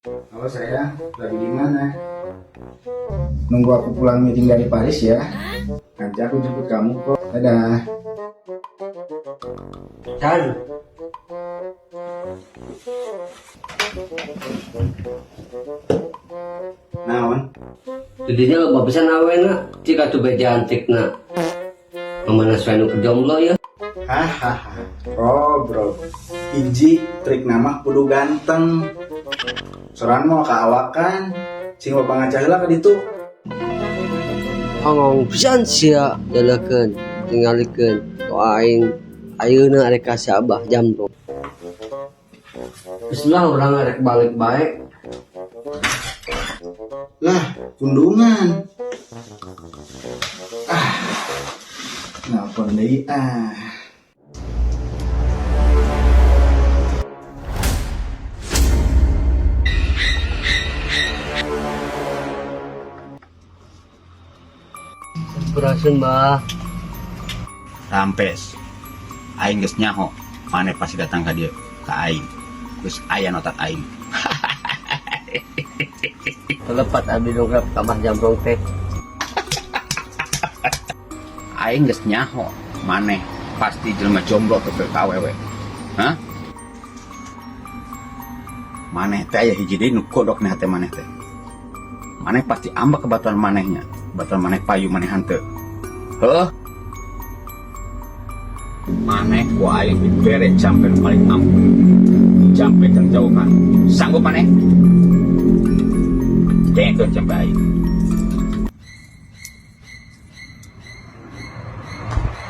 Halo sayang, lagi di mana? Nunggu aku pulang meeting dari Paris ya. Nanti aku jemput kamu kok. Dadah. Can. Naon? Didinya loba pisan awena, cik atuh beja antikna. Mamana nu keur jomblo ya? Hahaha. Oh bro, hiji trik nama kudu ganteng. Sorangan mau kaawakan, sing loba ngaca heula ka ditu. Hongong pisan sia jalakeun, tingalikeun ku aing ayeuna arek ka si Abah Jamrong. Geus lah urang arek balik bae. Lah, kundungan. Ah, nelpon deui ah. Sampurasun, Bah. Rampes. Aing geus nyaho, maneh pasti datang ka dieu ka aing. Geus aya notat aing. Telepat abdi dongkap ka Abah Jamrong teh. Aing geus nyaho, maneh pasti jelema jomblo teu ka awewe. Hah? Maneh teh aya hiji deui nu kodok na hate maneh teh. Maneh pasti ambek ke baturan manehnya. Baturan maneh payu maneh hanteu. Heuh. Maneh ku aing dibere jampe nu paling ampuh. Jampe jauhan. Sanggup maneh? Dengekeun jampe aing.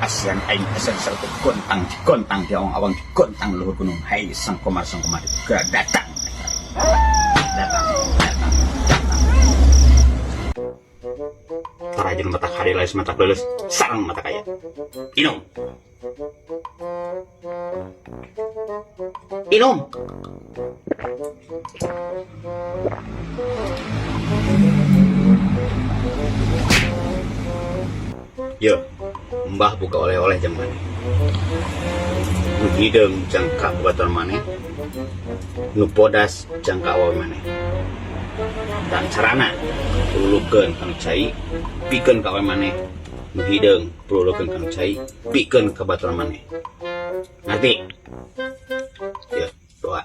Asian aing asian sarta gontang gontang di awang-awang gontang luhur gunung. Hai sang komar sang komar segera datang. Datang, datang, datang. Tarajun mata hari lais mata lulus sarang mata kaya. Inum. Inum. Yo, mbah buka oleh-oleh jang maneh. Nu hideung jangka baturan maneh, nu bodas jangka awewe maneh. Dan carana pululukeun kana cai, pikeun ka awewe maneh. Nu hideung pululukeun kana cai, pikeun ka baturan maneh. Ngerti? Yo, doa.